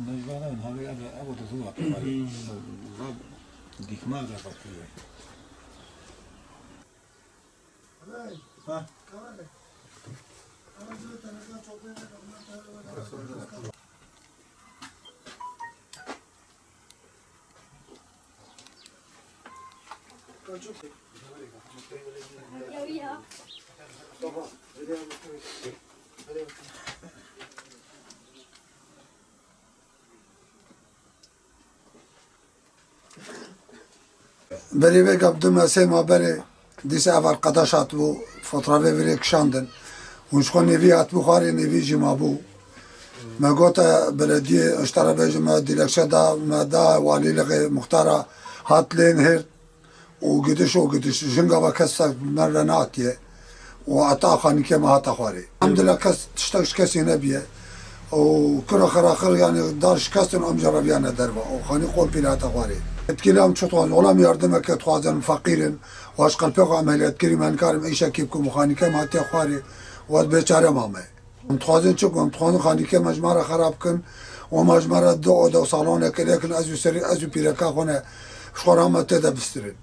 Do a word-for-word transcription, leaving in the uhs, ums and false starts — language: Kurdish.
Mecbara, havê ev, ev de zû hatî. Dîkmar de hatî. Ha? Berê vê gap du me sê ma berê dîsa ev arkadaş hatibû, fotoğrafê vê rê kişandin. Hûn ji xwe nêvî hatibû xwarê, nêvî jî mabû. Me gote belediyê, ji te re bêjim, me dilekçe da, me da walîlixê, muxtara hat lê nihêrt. û gidiş û gidiş. Jinga ve kes ser me re nehatiye û heta xanîkê me hate xwarê. Elhamdulillah kes tiştek ji kesî nebiye. Û kira xiraxir, yanî dar şikestin, em jî reviyane derve. Û xanî kompîle hate xwarê. Yetkîlî em çi dixwazin? Wela em yardimeke dixwazin, feqîr in. Û ez ji qelpê xwe em hêletkirî, me nikarim îşekî bikim û xanîkê me hatiye xwarê û ez bêçare mame. Em dixwazin çi bikin? Em dixwazin xanîkê me ji me re xerab bikin û me ji me re du oda û saloneke lêkin, ez û serî, ez û pîreka xwe ne, ji xwe re me tê de bistirin.